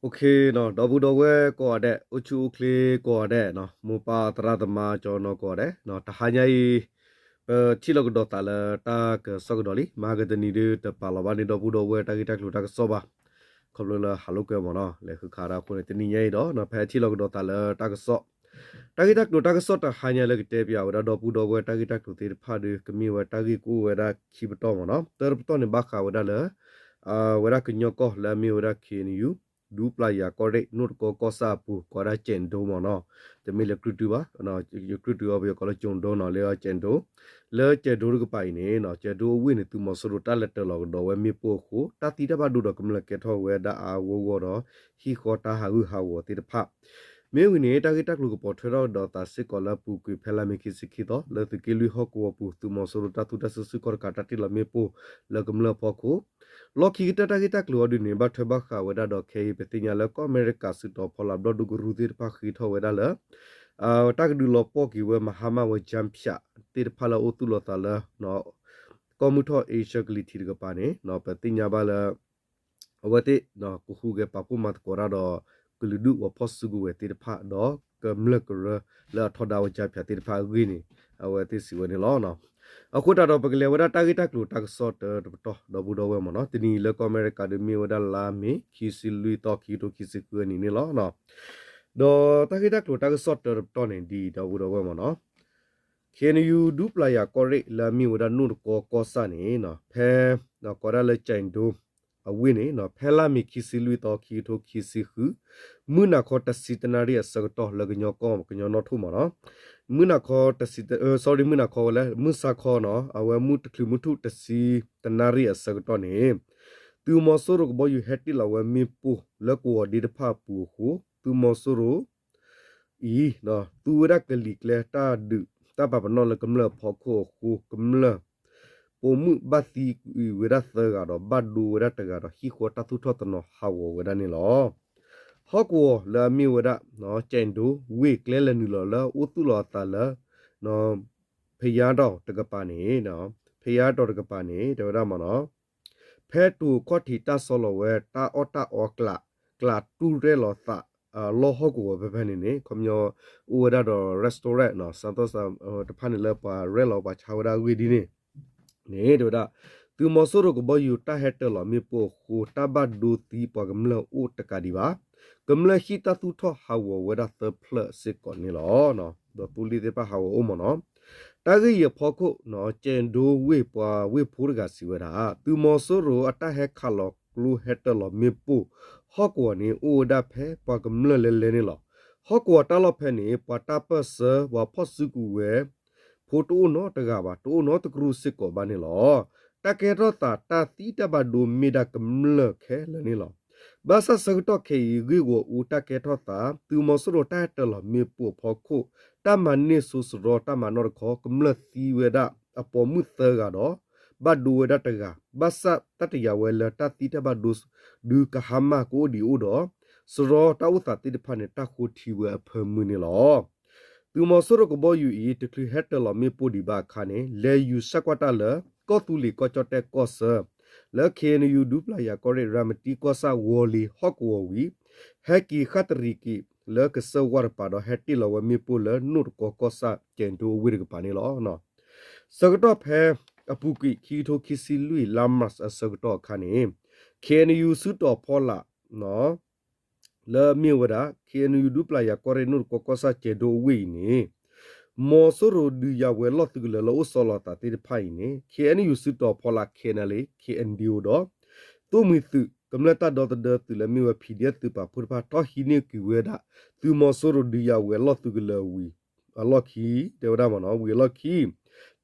ဒီပုၢ်ဒီဝဲၢ်ကိးဂၤဒဲး, အိၣ်ဆူၣ်အိၣ်ချ့ကိးဂၤဒဲး, မိၢ်ပၢ်သရၣ်သမါကၠီနီၤကိးဂၤဒဲး, တဟါညါအံၤ ပထံၣ်လိာ်ကဒီးသးလၢတၢ်ကစီၣ်ကဒီးလံ, မဟါကတနံၤဒုးတပာ်လီၤဘၣ်န့ၢ်ဒီပုၢ်ဒီဝဲၢ်တၢ်ဂ့ၢ်တၢ်ကျိၤတၢ်ကစီၣ်ဘၣ်, ခီဖျိလၢဟးလိာ်ကွဲမ့ၢ်နီၤ, လဲၤဃုခးတၢ်အဃိန့ၣ် တနံၤညါအံၤဒီး ဖဲထံၣ်လိာ်ကဒီးသးလၢတၢ်ကစီၣ် တၢ်ဂ့ၢ်တၢ်ကျိၤတၢ်ကစီၣ်တဟါညါလၢကတဲပၠးဝဲဒၣ်ဒီပုၢ်ဒီဝဲၢ်တၢ်ဂ့ၢ်တၢ်ကျိၤသ့ၣ်တဖၣ်ဒီး ကမ့ၢ်ဝဲတၢ်ဂ့ၢ်ကအိၣ်ဝဲဒၣ်ခံပတီၢ်မ့ၢ်နီၤ, တၢတပတီၢ်န့ၣ်ဘၣ်ဃးဝဲဒၣ်လၢ ဝဲဒၣ်ကညီကီၢ်လၢအမ့ၢ်ဝဲဒၣ် ခ့ၣ်အဲၣ်ယူၣ် ဒူပျၢ်ယၤကီၢ်ရ့ၣ် နိၣ်တကီကီၢ်ဆၣ်အပူၤ ကိးဝဲဒၣ်ကၠဲၣ်ဒိမ့ၢ်နီၤ, တမ့ၢ်လၢကြုၢ်တုဘၣ်, ကြုၢ်တုအီၤပယီၤကိးလၢကၠဲၣ်ဒိနီၤ လၢကၠဲၣ်ဒိ, လၢကၠဲၣ်ဒိတကပၤအံၤန့ၣ် ကၠဲၣ်ဒိအဝ့ၢ်န့ၣ် သုးမီၤစိရိၤတၢ်လဲၤတၢၤလီၤကဒီးဝဲမ့ၣ်ပိၢ်အဃိ တၢ်သံတၢ်ဘၣ်ဒိဒီးကမျၢၢ်ကဲထီၣ်ဝဲဒၣ်အါအါဂီၢ်ဂီၢ်ဒီး ဟံၣ်ဃီတၢ်ဟးဂူာ်ဟးဂီၤသ့ၣ်တဖၣ် မ့ၢ်ဝံၤန့ၣ် တၢ်ဂ့ၢ်တၢ်ကျိၤကပိာ်ထွဲထီၣ်ကဒီးသးစ့ၢ်ကီးလၢအပူၤကွံာ်ဖဲလါမ့ၤခံဆံခံသီ လၢသုးက့လွံၢ်ဟီၣ်ကဝီၤပူၤ သုးမီၤစိရိၤတၢ်သူတၢ်စုဆူၣ်ခီၣ်တကးတၢ်တ့ၢ်လီၤမ့ၣ်ပိၢ်လၢကမျၢၢ်အဖီခိၣ်, လီၢ်ခံကတၢၢ်တၢ်ဂ့ၢ်တၢ်ကျိၤအီၤဒုးန့ၣ် ဘၣ်ထွဲဘၣ်ဃးဝဲဒၣ်ဒီးခဲအံၤ ပသ့ၣ်ညါလၢကီၢ်အမဲရကၤစုတီၤဖီလာ်ဘျီၣ်ဒိကရူၢ်သ့ၣ်တဖၣ်ဃ့ထီၣ်ဝဲဒၣ်လၢ တၢ်ကဒုးလီၤပှီၢ်က့ၤဝဲ မဟါမးဝဲ ကၠၢဖၠး သ့ၣ်တဖၣ်လၢအအိၣ်သူၣ်လီၤသးလၢ ကီၢ်မုၢ်ထီၣ်အ့ရှၢၣ်ကလံၤထံးတကပၤန့ၣ် ပသ့ၣ်ညါဘၣ်လၢ အဝဲသ့ၣ် ကဟူးဂဲၤပာ်ဖှိၣ်မၤသကိးတၢ်ဒီး ကလုာ်ဒူၣ်ဝဲၤဖီၣ်စုကဝဲၤသ့ၣ်တဖၣ် ဒီးကမျၢၢ်ကရၢလၢအထီဒါဝဲကၠၢဖၠးသ့ၣ်တဖၣ်အဂ့ၢ်န့ၣ် အဝဲသ့ၣ်စံးဝဲန့ၣ်လီၤ. အဃိသတးဒီး ပကလဲၤဝဲဒၣ်တၢ်ဂ့ၢ်တၢ်ကျိၤတၢ်ကစီၣ်တၢတပတီၢ် ဒီပုၢ်ဒီဝဲၢ်မ့ၢ်နီၤ, တနံၤအံၤလၢကီၢ်အမဲရကၤဒီးမ့ၢ်ဝဲဒၣ်လါမ့ၤ ခံဆံလွံၢ်သီ ခံကထိခံဆံဃုအနံၤန့ၣ်လီၤ. ဒီးတၢ်ဂ့ၢ်တၢ်ကျိၤတၢ်ကစီၣ်တၢတပတီၢ်န့ၣ် ဒ်အံၤ ဒီပုၢ်ဒီဝဲၢ်မ့ၢ်နီၤ, ခ့ၣ်အဲၣ်ယူၣ် ဒူပျၢ်ယၤကီၢ်ရ့ၣ်လၢအမ့ၢ်ဝဲဒၣ်နိၣ်တကီကီၢ်ဆၣ်န့ၣ် ဖဲ ကိးဒၣ်လၢကၠဲၣ်ဒိ အဝ့ၢ်န့ၣ် ဖဲလါမ့ၤခံဆံလွံၢ်သီ ခံကထိခံဆံဃု မုၢ်နၤခီတဆံတနၣ်ရံၣ်အဆၢကတီၢ်လၢကညီကီၢ် ကညီနီၣ်ထိၣ်မ့ၢ်နီၤ, မုၢ်နၤခီတဆံ, sorry မုၢ်နၤခီဝဲလဲၣ် မုၢ်ဆါခီနီၤ အဝဲမုၢ်တချုးမုၢ်ထူၣ်တဆံတနၣ်ရံၣ်အဆၢကတီၢ်န့ၣ် သုးမီၤစိရိၤကဘီယူၤဟဲတ့ၢ်လီၤဝဲမ့ၣ်ပိၢ်လၢကဝီၤဒ့တဖၣ်အပူၤအဃိ သုးမီၤစိရိၤ အံၤ သူဝဲဒၣ်ကလံၤကျဲတၢ်ဒုးတၢ်ပာ်ပနီၣ်လၢကမျၢၢ်အဖီခိၣ်အဃိ ကမျၢၢ် ပိာ်မုၣ်ဘၣ်သံကွံာ်ဝဲဒၣ်သၢဂၤဒီး ဘၣ်ဒိဝဲဒၣ်တဂၤဒီး ဟံၣ်ဃီတၢ်သူၣ်ထီၣ်တနီၤဟးဂီၤဝဲဒၣ်န့ၣ်လီၤ. ဟီၣ်ကဝီၤလၢအမ့ၢ်ဝဲဒၣ် ကၠဲၣ်ဒိဝ့ၢ် ကျဲလဲၤနုာ်လီၤလၢအအိၣ်သူၣ်လီၤအသးလၢ ဖယါတီၤတကပၤန့ၣ်, ဖယါတီၤတကပၤန့ၣ် တဲဝဲဒၣ်မ့ၢ်နီၤ ဖဲတိၤခီၣ်ထံးတၢ်ဆီလီၤဝဲ တၢ်အီၣ်တၢ်အီကျး ကျးတူၢ်ရဲၣ်လီၤသး လီၢ်ဟီၣ်ကဝီၤဖဲဖဲန့ၣ်န့ၣ် ခီပညီ အိၣ်ဝဲဒၣ်ဒီး restaurant နီၤ စးထီၣ်စး တဖၣ်န့ၣ်လၢပှၤရဲၣ်လီၤပှၤဆါဝဲဒၣ်အဂ့ၢ်ဒ်န့ၣ် န့ၣ် တဲဝဲဒၣ် သုးမီၤစိရိၤကဘီယူၤတၢ်ဟဲတၢၤလီၤမ့ၣ်ပိၢ်အဃိ တၢ်ဘၣ်ဒိသံပှၤကမျၢၢ်အိၣ်တကးဒံးဘၣ်, ကမျၢၢ်ဟံၣ်တၢ်သူၣ်ထီၣ်ဟးဂီၤဝဲဒၣ်သၢဖျၢၣ်စ့ၢ်ကီးန့ၣ်လီၤ. ဒီးသိလ့ၣ်သ့ၣ်တဖၣ်ဟးဂီၤအိၣ်မ့ၢ်နီၤ, တၢ်ဂ့ၢ်အံၤအဖီခိၣ် ကၠဲၣ်ဒိဝ့ၢ်ပှၤဝ့ၢ်ဖိတဂၤစံးဝဲဒၣ် သုးမီၤစိရိၤအတၢ်ဟဲခးလီၤကျိဟဲတၢၤလီၤမ့ၣ်ပိၢ် ဟီၣ်ကဝီၤန့ၣ် အိၣ်ဝဲဒၣ်ဖဲပှၤကမျၢၢ်လဲၤလဲၤန့ၣ်လီၤ. ဟီၣ်ကဝီၤတၢ်လီၢ်ဖဲန့ၣ် ပှၤတၢ်ပၢၢ်ဆၢ ပှၤဖီၣ်စုကဝဲၤ ဖိတအိၣ်နီတဂၤဘၣ်, တအိၣ်နီတကရူၢ်စ့ၢ်ကီးဘၣ်န့ၣ်လီၤ. တၢ်ကဲထီၣ်သးတၢ်သံတၢ်ဘၣ်ဒိမ့ၢ်ဒၣ်ကမျၢၢ်ခဲလၢာ်န့ၣ်လီၤ. ဘၣ်ဆၣ်ဆၢကတီၢ်ခဲအံၤ ဂ့ၢ်ဂီၢ်အူတၢ်ကဲထီၣ်သး သုးမီၤစိရိၤတၢ်ဟဲတၢၤလီၤမ့ၣ်ပိၢ်အဖီခိၣ် တၢ်မၤန့ၢ်စိစရီတၢ်မၤနီၣ်တခီ ကမျၢၢ်သံဝဲဒၣ်အပိာ်မုၣ်သၢဂၤဒီး ဘၣ်ဒိဝဲဒၣ်တဂၤ, ဘၣ်ဆၣ်တၢ်တယာ်ဝဲလၢတၢ်သံတၢ်ဘၣ်ဒိ ဒုးကဟါမၢ်ကအိၣ်ဒံးအိၣ်ဒီး စရီတၢ်အိၣ်သးသ့ၣ်တဖၣ်န့ၣ် တၢ်ဃိထံဝဲအဖၢမုၢ်န့ၣ်လီၤ. သုးမီၤစိရိၤကဘီယူၤအံၤ တချုးဟဲတၢၤလီၤမ့ၣ်ပိၢ်ဒံးဘၣ်အခါန့ၣ် လဲၤယူၤဆၣ်ကွၢ်တၢ်လၢ ကီၢ်သူလ့ၤကီၢ်ကၠီၣ်တဲၣ်ကီၢ်ဆၢ လၢ ခ့ၣ်အဲၣ်ယူၣ် ဒူပျၢ်ယၤကီၢ်ရ့ၣ် ရၤမတံကီၢ်ဆၣ်ဝီၤလ့ၤဟီၣ်ကဝီၤဝံၤ ဟဲက့ၤဃၣ်တရံးက့ၤလၢကစၢၢ်ဝါတပၤဒီး ဟဲတ့ၢ်လီၤဝဲမ့ၣ်ပိၢ်လၢနိၣ်တကီကီၢ်ဆၣ် ကၠဲၣ်ဒိအဝ့ၢ်တကပၤန့ၣ်လီၤ. ဆၢကတီၢ်ဖဲအပူၤကွံာ် ခံကထိခံဆံလွံၢ် လါမၢ်ၡးအဆၢကတီၢ်အခါန့ၣ် ခ့ၣ်အဲၣ်ယူၣ် စုတီၤဖီလာ် လၢအမ့ၢ်ဝဲဒၣ် ခ့ၣ်အဲၣ်ယူၣ် ဒူပျၢ်ယၤကီၢ်ရ့ၣ် နိၣ်တကီကီၢ်ဆၣ် ကၠဲၣ်ဒိအဝ့ၢ်အံၤန့ၣ် မီၤစိရိၤဒုးယၤဝဲၤလီၢ်သုးကလၢၤလၢအအိၣ်ဆီလီၤအသးသ့ၣ်တဖၣ်အံၤန့ၣ် ခ့ၣ်အဲၣ်ယူၣ် စုတီၤဖီလာ် ခ့ၣ်အဲၣ်ယူၣ် ဒီး သိၣ်မှံၤသုး ကမျၢၢ်တၢ်ဒီသဒၢသုးလၢအမ့ၢ်ဝဲ PDF သုးပာ်ဖှိၣ်တဖၣ် ထီၣ်ဟံးန့ၢ်ကွံာ်ဝဲဒၣ် သုးမီၤစိရိၤဒုးယၤဝဲၤလီၢ်သုးကလၢၤဝံၤ အလီၢ်ခံ တဲဝဲဒၣ်မ့ၢ်နီၤ ဝံၤအလီၢ်ခံ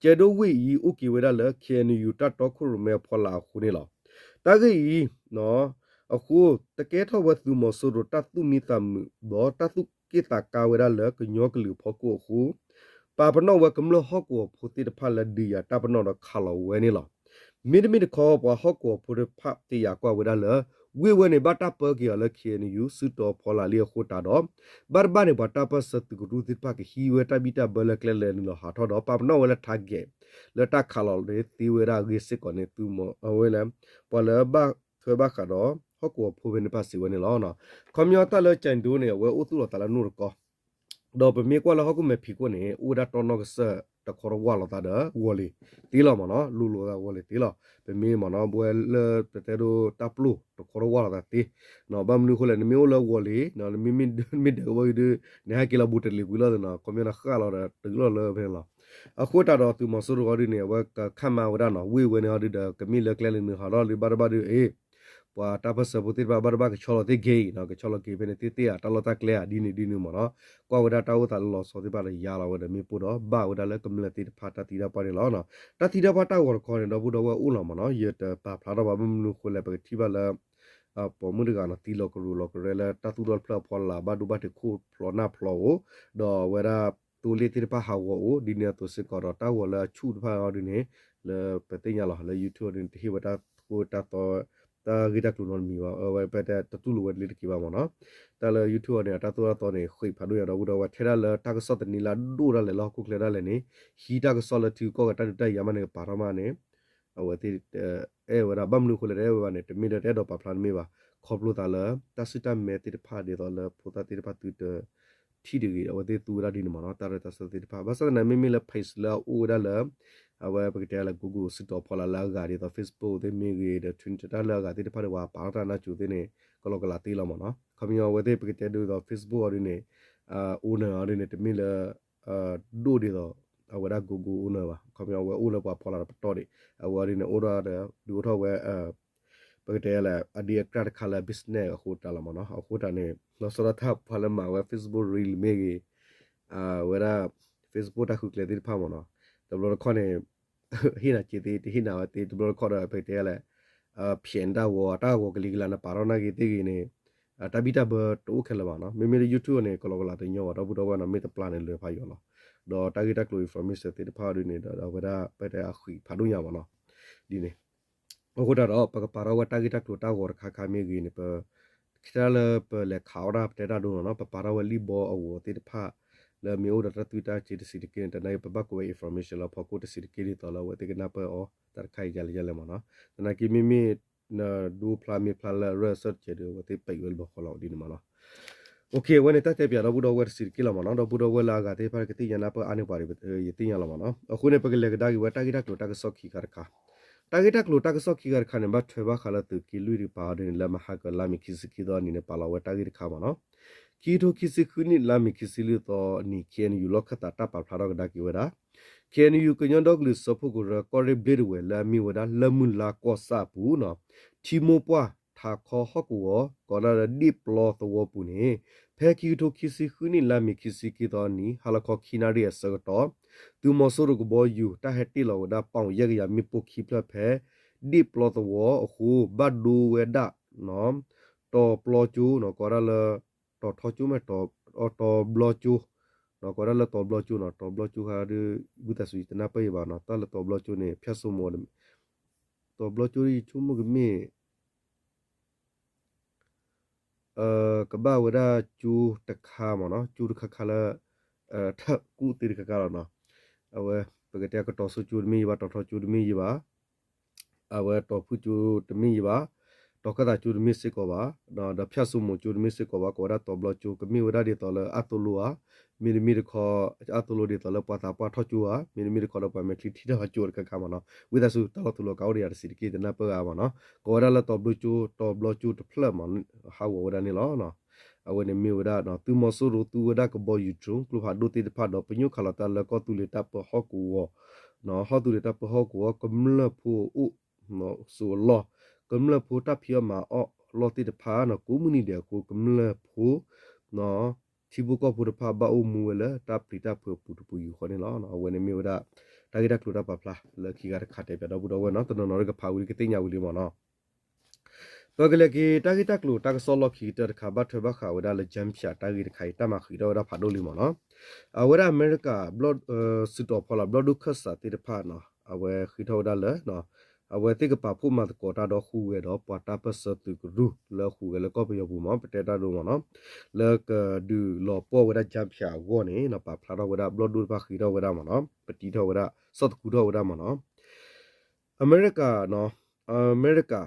ကၠဲၣ်ဒိဝ့ၢ်အံၤ အိၣ်က့ၤဝဲဒၣ်လၢ ခ့ၣ်အဲၣ်ယူၣ် တၢ်တီခိၣ်ရိၣ်မဲအဖီလာ်အဃိန့ၣ်လီၤ. တၢ်ဂ့ၢ်အံၤ အဃိ တကဲထီၣ်ဝဲသုးမီၤစိရိၤတၢ်သူၣ်မံသးမုာ် ဒီးတၢ်သူၣ်က့ၣ်သးကါဝဲဒၣ်လၢကညီကလုာ်အဖီခိၣ်အဃိ ပာ်ပနီၣ်ဝဲကမျၢၢ်ဟီၣ်ကဝီၤဖိသ့ၣ်တဖၣ်လၢဒုးယၤတၢ်ပနီၣ်ဒီးခးလီၤဝဲန့ၣ်လီၤ. မ့တမ့ၢ်တခီ ပှၤဟီၣ်ကဝီၤဖိတဖၣ်တယာ်ကွၢ်ဝဲဒၣ်လၢ ဝ့ၢ်ဝဲန့ၣ် ဘၣ်တၢ်ပၢက့ၤအီၤလၢ ခ့ၣ်အဲၣ်ယူၣ် စုတီၤဖီလာ်လံအဃိသတးဒီး ဘၣ်တဘၣ်န့ၣ် ပှၤတၢ်ပၢၢ်ဆၢသုးကရူၢ်သ့ၣ်တဖၣ်ကဟံးဝဲတၢ်ဘံၣ်တၢ်ဘၢလၢကျဲလဲၤနုာ်လီၤဟးထီၣ်ဒီး ပာ်ပနီၣ်ဝဲလၢ target လၢတၢ်ခးလီၤန့ၣ်သ့ဝဲဒၣ်အဂ့ၢ်စ့ၢ်ကီးန့ၣ် သုးမီၤအဝဲလၢ ပှၤလၢဘၣ်ထွဲဘၣ်ဃးဒီး ဟီၣ်ကဝီၤဖိဖဲန့ၣ်တဖၣ်စံးဝဲန့ၣ်လီၤ. ခီပညီတၢ်လၢကၠဲးဒိန့ၣ် အဝဲအိၣ်သူၣ်လီၤသးလၢနိၣ်တကီ ဒီးပမ့ၢ်ကွၢ်လၢဟီၣ်ခိၣ်မဲာ်ဖံးခိၣ်န့ၣ် အိၣ်ဝဲဒၣ်တီနီၢ်ကစၢၢ်တခီတဝၢ်လီၤသးဒီးဝီၤလ့ၤသ့လီၤမ့ၢ်နီၤ, လူၤလိာ်သးဝီၤလ့ၤသ့လီၤ. ပမ့ၢ်မ့ၢ်နီၤ ပဝဲလၢပတဲဒိတၢ်ပျိၢ်တခီတဝၢ်လီၤသးသ့, ဘၣ်မနုၤအဃိလဲၣ် နမ့ၢ်အိၣ်လၢဝီၤလ့ၤ နမ့ၢ်မ့ၢ်ဒၢးကဘီယူၤဒုး နဟဲက့ၤလီၤဘူးတလ့ၤကွံာ်လီၤသ့နီၤ, ခီပညီနဃၣ်လီၤဒီးတုၤလီၤလၢဖဲန့ၣ်လီၤ. အဃိတၢ်ဒီးသုးမီၤစိရိၤအီၤဒုးန့ၣ် အဝဲကခးမၤဝဲဒၣ်နီၤ ဝ့ၢ်ဝဲန့ၣ်အီၤဒုးဒီး ကမ့ၢ်လၢကျဲလၢနုာ်ဟးထီၣ်လၢဘၣ်တဘၣ်ဒုး အ့ ပှၤတၢ်ပၢၢ်ဆၢဖိသ့ၣ်တဖၣ်ဘၣ်တဘၣ်ကဆီလီၤသ့ၣ်ဂ့ၤနီၤ, ကဆီလီၤက့ၤဖဲန့ၣ်သ့ၣ်သ့ၣ်ဧါ တၢ်လီၢ်တၢ်ကျဲဧါ ဒ်န့ၣ်ဒ်န့ၣ်မ့ၢ်နီၤ, ကွၢ်ဝဲဒၣ်တၢ်အိၣ်သးလၢလီၤဆီသ့ၣ်တဖၣ်ဒီးယါလီၤဝဲဒီးမ့ၣ်ပိၢ်ဒီး ဘၣ်ဝဲဒၣ်လၢကမျၢၢ်သ့ၣ်တဖၣ်တၢ်သံတၢ်ပှၢ်န့ၣ်လီၤ. တၢ်သံတၢ်ပှၢ်တၢ်ဂီၤတခီန့ၣ် ဒီပုၢ်ဒီဝဲၢ်အိၣ်လီၤမ့ၢ်နီၤ, ယတပာ်ဖျါထီၣ်ဘၣ် ဘၣ်မနုၤအဃိလဲၣ် ပကထံၣ်ဘၣ်လၢ ပိာ်မုၣ်တဂၤနီၤ သံလီၤကရူၢ်လီၤကရဲလၢတၢ်သူၣ်ထီၣ်တဖျၢၣ်အဖီလာ် ဘၣ်ဒိဘၣ်ထံးခိၣ်ဖျိးနၢ်ဖျိးအိၣ်, ဒီးအဝဲဒၣ်သိလ့ၣ်သ့ၣ်တဖၣ်ဟးဂီၤအိၣ် ဒ်န့ၣ်အသိးစ့ၢ်ကီးဒီး တၢ်ဂီၤလၢအဆူၣ်တဖၣ်အီၤဒုးန့ၣ် လၢပသ့ၣ်ညါလီၤ လၢ YouTube အီၤဒုးန့ၣ် တဟ့ၣ်ဝဲတၢ်ကိၢ်တၢ်သီ တၢ်ဂ့ၢ်တၢ်ကျိၤနီတမံၤဘၣ်, အဝဲပတဲတတူၢ်လိာ်ဝဲလၢတက့ၤဘၣ်မ့ၢ်နီၤ. တၢ်လၢ YouTube အီၤန့ၣ် အတၢ်သိၣ်တၢ်သီန့ၣ် ဃ့ၢ်ဖးဒိၣ်ညါဒီပုၢ်ဒီဝဲၢ် ထဲဒၣ်လၢတၢ်ကစီၣ်သန့လၢအဒိၣ်ဒၣ်လဲာ်လၢဟီၣ်ခိၣ်ချၢဒၣ်လဲာ်န့ၣ် ဟံးတၢ်ကစီၣ်လၢထံဂုၤကီၢ်ဂၤတၢ်ဒုးတၢ်ယၤမးန့ၣ် ကပာ်ထီၣ်မးန့ၣ် အဝဲသ့ၣ် အဲၣ်ဝဲဒၣ် ဘၣ်မနုၤအဃိလဲၣ် တအဲၣ်ဝဲဘၣ်န့ၣ် တမ့ၢ်ဒီးတအဲၣ်ဒိးပာ်ဖျါတမ့ၢ်ဘၣ်, ခီဖျိသးလၢ တၢ်စူၢ်တၢ်မဲသ့ၣ်တဖၣ်ဒ်သိးလၢဖိသၣ်သ့ၣ်တဖၣ်သုတ ထံၣ်တဂ့ၤ အဝဲသ့ၣ်သူဝဲဒၣ်ဒ်န့ၣ်မ့ၢ်နီၤ တၢ်ရဲၣ်တၢ်ကျဲၤသ့ၣ်တဖၣ် ဘၣ်ဆၣ်သနာ်က့မ့မ့ၢ်လၢ page လၢအအိၣ်ဝဲဒၣ်လၢ အဝဲပကတဲလၢ Google စုတီၤဖီလာ်လၢအဂၤဒ်သိး Facebook သ့ၣ်မ့ၢ်ဂ့ၤဒီး Twitter တၢ်လၢအဂၤသ့ၣ်တဖၣ်ဒီး ပှၤပာ်ထီၣ်တၢ်နါစိၤသ့ၣ်န့ၣ် ကလီကလးသ့လီၤမ့ၢ်နီၤ ခီပညီအဝဲသ့ၣ်ပကတဲဒ်သိး Facebook အီၤဒ်န့ၣ် owner အီၤဒ်န့ၣ် တမ့ၢ်လၢ ဒိၣ်ဒ်သိး အဝဲဒၣ် Google owner ဘၣ် ခီပညီအဝဲအိၣ်လၢပှၤဖီလာ်တပတီၢ်ဒံး အဝဲအီၤဒ်န့ၣ် အိၣ်ဒီး ဒုးအိၣ်ထီၣ်ဝဲ ပကတဲလၢ အဒံအကြၢးတခါလၢ business အဃိတၢ်လီၤမ့ၢ်နီၤ အဃိတၢ်န့ၣ် လီၤဆီဒၣ်တၢ်ပှၤလၢမၤဝဲ Facebook Reel မ့ၢ်ဂ့ၤ အဝဲဒၣ် Facebook တၢ်ဃုကျဲသ့ၣ်တဖၣ်မ့ၢ်နီၤ တဘျီတခီၣ်န့ၣ် ဟ့ၣ်နၤက့ၤသ့ တဟ့ၣ်နၤဝဲသ့ တဘျီတခီၣ်ဒီး ပကတဲလၢ ဖျဲးန့ၢ်တၢ်ဂီၤ တၢ်ဂီၤကလံၤကလၤနပာ်ထီၣ်နၢ်က့ၤသ့ဂ့ၤန့ၣ် တၢ်ဘံၣ်တၢ်ဘၢတအိၣ်ခဲလၢာ်ဘၣ်နီၤ မ့မ့ၢ်လၢ YouTube န့ၣ် ကလီကလးတညီဘၣ် ဒီပုၢ်ဒီဝဲၢ်နီၤ မ့ၢ်တပျၢ်န့ၣ်လၢာ်ဖးယိာ်လီၤ ဒီးတၢ်ဂ့ၢ်တၢ်ကျိၤ information သ့ၣ်တဖၣ်အီၤဒ်န့ၣ်ဒီး အဝဲဒၣ်ပတဲအဃံးဖးဒိၣ်ညါဘၣ်နီၤ ဒ်န့ၣ် အဃိတၢ်ဒီး ပကပာ်ထီၣ်ဝဲတၢ်ဂ့ၢ်တၢ်ကျိၤတၢ်ဂီၤတခါခါမ့ၢ်ဂ့ၤန့ၣ် ပ ထဲလၢပလဲၤခးအီၣ်တၢ်ပတဲတၢ်ဒိနီၤနီၤ ပပာ်ထီၣ်ဝဲလံာ်ဘီအဂီၤသ့ၣ်တဖၣ် လၢမ့ၢ်အိၣ်ဒီးတၢ်သွံၣ်တၢ်စ့တဆံးတက့ၢ်န့ၣ် တနာ်က့ပဘၣ်ကွဲးဝဲ information လၢဖီခိၣ်တဆံးတက့ၢ်ဒ်သိးလၢအဝဲသ့ၣ်ကနၢ်ပၢၢ်အီၤ တၢ်တခါအံၤယၤလဲၣ်ယၤလဲၣ်မ့ၢ်နီၤ တနာ်က့မ့မ့ၢ် နဒိဖျါမ့ၢ်ဖျါလၢအရၢၢ်အစၢၢ်တကဲးဒီး အဝဲသ့ၣ်ပံးဝဲလၢဘီဃီလီၤဒ်န့ၣ်မ့ၢ်နီၤ အဝဲန့ၣ်တၢ်တဲပၠးဒီပုၢ်ဒီဝဲၢ်တဆံးတက့ၢ်လီၤမ့ၢ်နီၤ ဒီပုၢ်ဒီဝဲၢ်လၢအဂၤသ့ၣ်တဖၣ်ကသ့ၣ်ညါနၢ်ပၢၢ်အါန့ၢ်ပှၤဒီး ယသ့ၣ်ညါလီၤမ့ၢ်နီၤ အဃိန့ၣ် ပကလဲၤကဒါက့ၤဝဲတၢ်ဂ့ၢ်တၢ်ကျိၤတၢ်ကစီၣ်ခံခါတခါ တၢ်ဂ့ၢ်တၢ်ကျိၤတၢ်ကစီၣ်ခံခါတခါန့ၣ် ဘၣ်ထွဲဘၣ်ဃးလၢသုးက့လွံၢ်တကပၤအီၤဒ်န့ၣ် လၢမဟါကလါမ့ၤခံဆံခံသီအနံၤန့ၣ် ပာ်လီၤဝဲတၢ်ဂ့ၢ်တခါမ့ၢ်နီၤ ခံကထိခံဆံဃုနံၣ်လါမ့ၤခံဆံလွံၢ်သီအနံၤ KNU လီၢ်ခၢၣ်သးတၢ်ပာ်ဖျါထီၣ်ကဒါက့ၤဝဲဒၣ် KNU ကညီဒီကလုာ်စၢဖှိၣ်ကရၢ ကီၢ်ရ့ၣ်ဘျ့ဒဝဲၤ လၢအမ့ၢ်ဝဲဒၣ်လၢမုၢ်လါကီၢ်ဆၣ်အပူၤနီၤ ထံမိၢ်ပှၢ်ထးခီဟီၣ်ကဝီၤ ကိးဒၣ်လၢဒ့ၣ်ပျီသဝီပူၤန့ၣ် ဖဲခံကထိခံဆံဃုနံၣ်လါမ့ၤခံဆံခံသီအနံၤ ဟါလီၤခီခံနၣ်ရံၣ်အဆၢကတီၢ် သုးမီၤစိရိၤကဘီယူၤတၢ်ဟဲတ့ၢ်လီၤဝဲဒၣ်ပီၣ်ယဲၢ်ကယၤမ့ၣ်ပိၢ်ခံဖျၢၣ်ဖဲ ဒ့ၣ်ပျီသဝီအဃိ ဘၣ်ဒိဝဲဒၣ် တီၤပျီကၠိနီၤ ကိးဒၣ်လၢ တီၤထီကၠိမ့ၢ် တီၤဘျီကၠိ ကိးဒၣ်လၢတီၤဘျီကၠိနီၤ တီၤဘျီကၠိခါဒုး ဝံသးစူၤယတနၢ်ပၢၢ်ယံၤဘၣ်နီၤ တၢ်လၢတီၤဘျီကၠိန့ၣ် ဖၠၣ်စိမိၤ တီၤဘျီကၠိဒ်ယဆိကမိၣ်ကမ့ၢ် ကဘၣ်ဝဲဒၣ်ကၠိတခါမ့ၢ်နီၤ ကၠိတခါခါလၢ တၢ်ကူၣ်သ့တခါခါလီၤနီၤ အဝဲ ပကတဲကတီၤစိကၠိတမ့ၢ်ယံၤဘၣ် တီၤထီကၠိတမ့ၢ်ယံၤဘၣ် အဝဲတီၤဖုၣ်ကၠိတမ့ၢ်ယံၤဘၣ် တီၤခၢၣ်သးကၠိတမ့ၢ်စ့ၢ်ကီးဘၣ် ဒီးဖၠၣ်စိမိၤကၠိတမ့ၢ်စ့ၢ်ကီးဘၣ် ကိးဝဲဒၣ်တီၤဘျီကၠိကမ့ၢ်ဝဲဒၣ်ဒ်သိးလၢအသိၣ်လိဧါ မ့တမ့ၢ်တခီ အသိၣ်လိဒ်သိးလၢပှၤသးပှၢ်ထီၣ်ကၠိဧါ မ့တမ့ၢ်တခီဒီးပှၤမဲာ်ချံထံၣ်ထီၣ်ကၠိတခါခါမ့ၢ်နီၤ ဝံသးစူၤတၢ်လီၤတူာ်လီၤကာ်အိၣ်ဒီးယၤတဆံးတက့ၢ် တနၢ်ပၢၢ်ဂ့ၤမ့ၢ်နီၤ ကိးဝဲဒၣ်လၢတီၤဘျီကၠိ တီၤဘျီကၠိတဖျၢၣ်မ့ၢ် ဟးဂီၤဝဲဒၣ်န့ၣ်လီၤ အဝဲန့ၣ်မ့ၢ်ဝဲဒၣ် သုးမီၤစိရိၤသူဝဲဒၣ်ကဘီယူၤ drone ကျိဖးဒိၣ်သ့ၣ်တဖၣ်ဒီး ပညိၣ်ခးလီၤတၢ်လၢကီၢ်သူလ့ၤတၢ်ပၢဟီၣ်ကဝီၤ ဟီၣ်သူလ့ၤတၢ်ပၢဟီၣ်ကဝီၤ ကမျၢၢ်ဖိအိၣ် စိးအလီၢ် ကမျၢၢ်ဖိတၢ်ဖံးအီၣ်မၤအီၣ်အလီၢ်သ့ၣ်တဖၣ်နီၤ ကိးမုၢ်နံၤဒဲးအဃိ ကမျၢၢ်ဖိ ထံဖိကီၢ်ဖိတဖၣ်ဘၣ်အိၣ်မူဝဲလၢတၢ်ပျံၤတၢ်ဖုးအပူၤတပူၤယူၢ်ဃီန့ၣ်လီၤ. အဝဲန့ၣ်မ့ၢ်ဝဲဒၣ် တၢ်ဂ့ၢ်တၢ်ကျိၤတၢ်ပာ်ဖျါလၢခံဂၤတခါတဲပၠးဒီပုၢ်ဒီဝဲၢ်နီၤ တနီၤနီၤကဖးဝံၤကသ့ၣ်ညါဝံၤလံမ့ၢ်နီၤ ပကလဲၤက့ၤတၢ်ဂ့ၢ်တၢ်ကျိၤတၢ်ကစီၣ်လီၢ်ခံကတၢၢ်တခါ ဘၣ်ထွဲဘၣ်ဃးဝဲဒၣ်လၢ Jamp ဖၠး တၢ်ဂ့ၢ်တခါအံၤ တၢ်မၤဃံးထီၣ်ဝဲဒၣ်ဖးဒိၣ်လံမ့ၢ်နီၤ အဝဲဒၣ်အမဲရကၤ စုတီၤဖီလာ် ဘျီၣ်ဒိၣ်ခၢၣ်စးသ့ၣ်တဖၣ်နီၤ အဝဲဃ့ထီၣ်ဝဲဒၣ်လၢ အဝဲသ့ၣ်ကပာ်ဖှိၣ်မၤသကိးတၢ်ဒီးဟူးဂဲၤဒီးပှၤတၢ်ပၢၢ်ဆၢသုးကရူၢ်လၢဟူးဂဲၤလၢကီၢ်ပယီၤပူၤမ့ၢ် ပတဲတၢ်ဒိမ့ၢ်နီၤ လၢကဒုးလီၤပှီၢ်ဝဲဒၣ် Jamp ဖၠး အဂီၢ်န့ၣ် ပာ်ဖျါထီၣ်ဝဲဒၣ်ဘျီၣ်ဒိၣ်တဖၣ်ဃ့ထီၣ်ဝဲဒၣ်မ့ၢ်နီၤ ပတံထီၣ်ဝဲဒၣ် ဆီၣ်သခူထီၣ်ဝဲဒၣ်မ့ၢ်နီၤ အမဲရကၤ အမဲရကၤ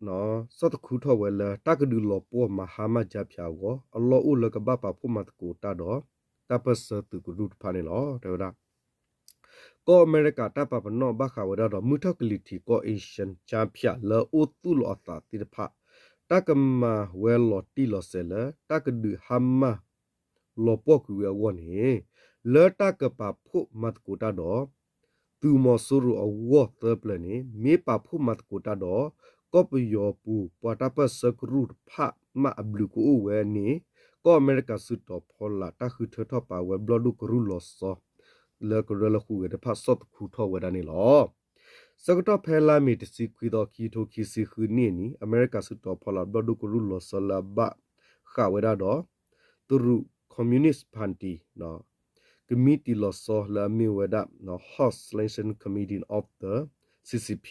ဆီၣ်တခူထီၣ်ဝဲလၢ တၢ်ကဒုးလီၤပှီၢ်မၤဟါမၢ်ကၠါဖၠးအဂီၢ် အလီၢ်အိၣ်လၢကဘၣ်ပာ်ဖှိၣ်မၤသကိးတၢ်ဒီး တၢ်ပၢၢ်ဆၢသုးကရူၢ်တဖၣ်န့ၣ်လီၤ. တဲဝဲဒၣ် ကီၢ်အမဲရကၤတၢ်ပာ်ပနီၣ်ဘၣ်ဃးဝဲဒၣ်ဒီး မုၢ်ထီၣ်ကလံၤထံးကီၢ် Asian ကၠါဖၠးလၢအိၣ်သူၣ်လီၤအသးသ့ၣ်တဖၣ် တၢ်ကမၤဝဲလီၤတံၢ်လီၤဆဲးလၢ တၢ်ကဒုးဟါမၢ် လီၤပှီၢ်ကွံာ်ဝဲအဂီၢ်န့ၣ် လၢတၢ်ကပာ်ဖှိၣ်မၤသကိးတၢ်ဒီး သုးမီၤစိရိၤအဂီၢ်သၢပျၢၤန့ၣ် မ့ၢ်ပာ်ဖှိၣ်မၤသကိးတၢ်ဒီး ကီၢ်ပယီၤပူၤ ပှၤတၢ်ပၢၢ်ဆၢကရူၢ်တဖၣ်မးအဘျုးကအိၣ်ဝဲန့ၣ် ကီၢ်အမဲရကၤစုတီၤဖီလာ် တၢ်ဃုထၢထီၣ်ပာ်ဝဲဘျီၣ်ဒိၣ်ကရူၢ်လီၤဆီ လၢကရၢလၢဃုာ်ဂဲၤတဖၣ်ဆီၣ်တခူထီၣ်ဝဲဒၣ်န့ၣ်လီၤ. ဆၢကတီၢ်ဖဲလါမ့ၤတဆံခွံသီ ခံကထိခံဆံဃုနံၣ်အနံၤ အမဲရကၤစုတီၤဖီလာ်ဘျီၣ်ဒိၣ်ကရူၢ်လီၤဆီလၢအဘၣ်ဃးဝဲဒၣ်ဒီး တရူး Communist Party ကမံးတံာ်လီၤဆီလၢအမ့ၢ်ဝဲဒၣ် House Selection Committee of the C C P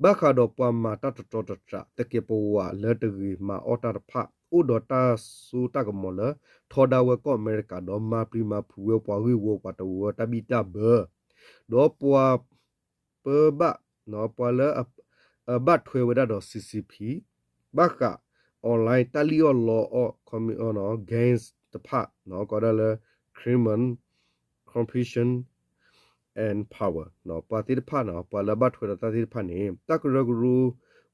ဘၣ်ဃးဒီးပှၤမၤတၢ်တတြီတတြး သကဲးပဝးလၢတဂ့ၤမၤအီၣ်တၢ်တဖၣ် အိၣ်ဒီးတၢ်စိတၢ်ကမီၤလၢ ထီဒါဝဲကီၢ်အမဲရကၤဒီး မၤပျံၤမၤဖုးဝဲပှၤဂ့ၢ်ဝီပှၤတဝၢတၢ်ဘံၣ်တၢ်ဘၢ ဒီးပှၤ ပၢဘၣ် ပှၤလၢ အဘၣ်ထွဲဝဲဒၣ်ဒီး C C P ဘၣ်ဃး online တၢ်လံၣ်အီၣ်လီအီၣ် games တဖၣ် ကိးဒၣ်လၢ Kremlin, Corruption and Power ပှၤသ့ၣ်တဖၣ်န့ၣ် ပှၤလၢအဘၣ်ထွဲဒီးတၢ်သ့ၣ်တဖၣ်န့ၣ် တၢ်ကရၢကရိ